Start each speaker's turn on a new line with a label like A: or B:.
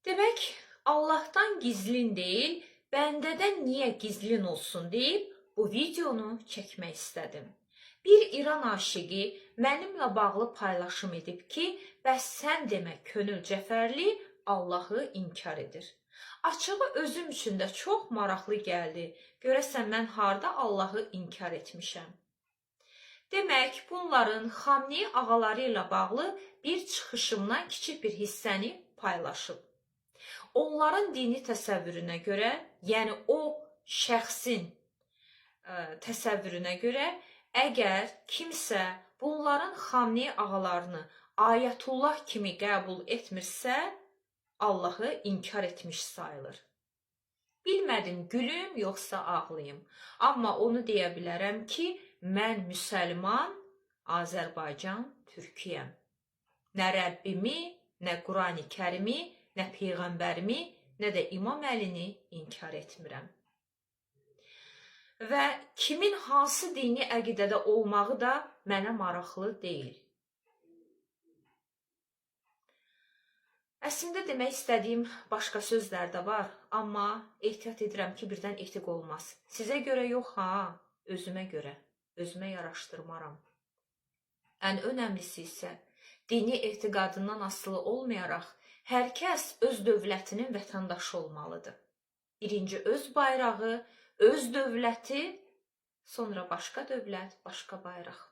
A: Demək, Allahdan gizlin deyil, bəndədən niyə gizlin olsun deyib bu videonu çəkmək istədim. Bir İran aşiqi mənimlə bağlı paylaşım edib ki, bəs sən demə Könül Cəfərli Allahı inkar edir. Açığı özüm üçün də çox maraqlı gəldi. Görəsən mən harda Allahı inkar etmişəm? Demək, bunların Xamneyi ağaları ilə bağlı bir çıxışımdan kiçik bir hissəni paylaşıb. Onların dini təsəvvürünə görə, yəni o şəxsin təsəvvürünə görə, əgər kimsə bunların Xamneyi ağalarını Ayətullah kimi qəbul etmirsə, Allahı inkar etmiş sayılır. Bilmədim gülüm yoxsa ağlayım. Amma onu deyə bilərəm ki, mən müsəlman, Azərbaycan türküyəm. Nə Rəbbimi, nə Qurani-Kərimi, nə peyğəmbərimi, nə də İmam Əlini inkar etmirəm. Və kimin hansı dini əqidədə olmağı da mənə maraqlı deyil. Əslində demək istədiyim başqa sözlər də var, amma ehtiyat edirəm ki, birdən etiq olmaz. Sizə görə yox ha, özümə görə. Özümə yaraşdırmaram. Ən önəmlisi isə dini etiqadından asılı olmayaraq hər kəs öz dövlətinin vətəndaşı olmalıdır. Birinci öz bayrağı, öz dövləti, sonra başqa dövlət, başqa bayraq.